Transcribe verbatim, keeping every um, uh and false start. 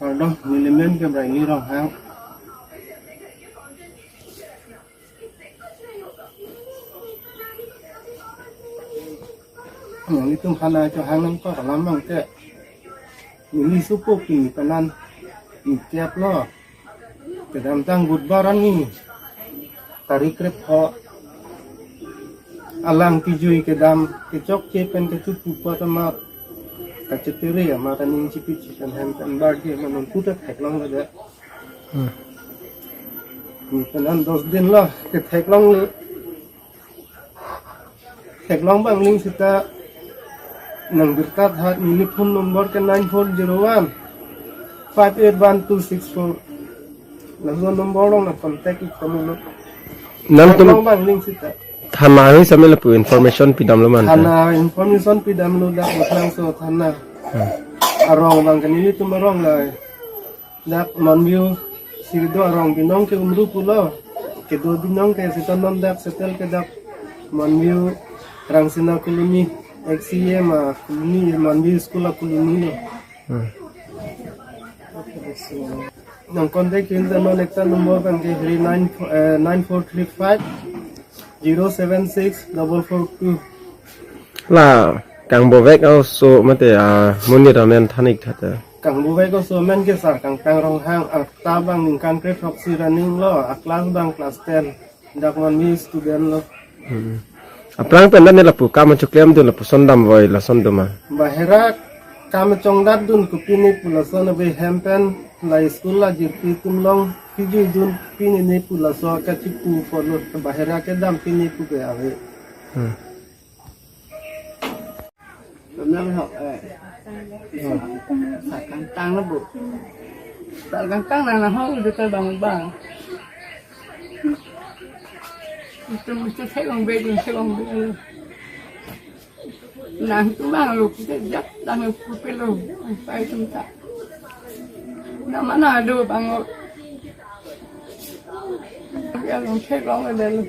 Pardon, nelimen ke Braili Ronghang. Nanglitum hana chohang nangkok alam abang ke, neli supo kimi penan, ni kep lo. Kedamtang Budbar arni, tarik krepho, alang kijui kedam kechokche pen kechupu apot amat, kachetere amat aning chipi chipen hem pen barge ma non puta theklongledet. Hmm. Ni penan dos din lo ketheklongle. Theklong abang aling seta nangbirta tha, neli phone number ke nine four zero one five eight one two six four. Laso number along nang contact ik kamu lo. Nangtum Theklong abang aling seta. Thana ahoi same lapu information pidamlo mante. Thana information pidamlo, dak Buklang so thana. Hmm. Arong abang ke nelitum arong la. Dak Monview si kedo arong binong ke Umru pulo. Kedo binong ke seta non dak settle ke dak Monview Rangsina Colony, X C M a colony, Monview School a colony lo. Hmm. Nang contact kin ta non ekta number abang ke hiri nine, eh, nine four three five zero seven six double four two. La kangbovek aso mate amonit amen than ik tha ta. Kangbovek aso amen ke Sar Kangtang Ronghang, akta abang ningkan krethroksi running lo, a class abang class ten. Dak Monview student lo. Hmm. Aphrang pen dan lapu kam choklemdun lapuson damvoi lason doma. Bahera kam chongdatdun kopine pu lason ave, hem pen la school la jirpi atum along kijuidun pine ne pu laso kachipu pulo, bahera kedam pine pu ke ave. Hmm. Tonang hok, eh. Sar Kangtang lo bu. Sar Kangtang nang nang hok udah terbang bang. Itu mesti saya bang beg, saya bang beg. Nang itu bang lo, kita jak dan lo pupil lo. Apa itu tak? Nama nado bang lo. Ya lo, saya bang lo dah lo.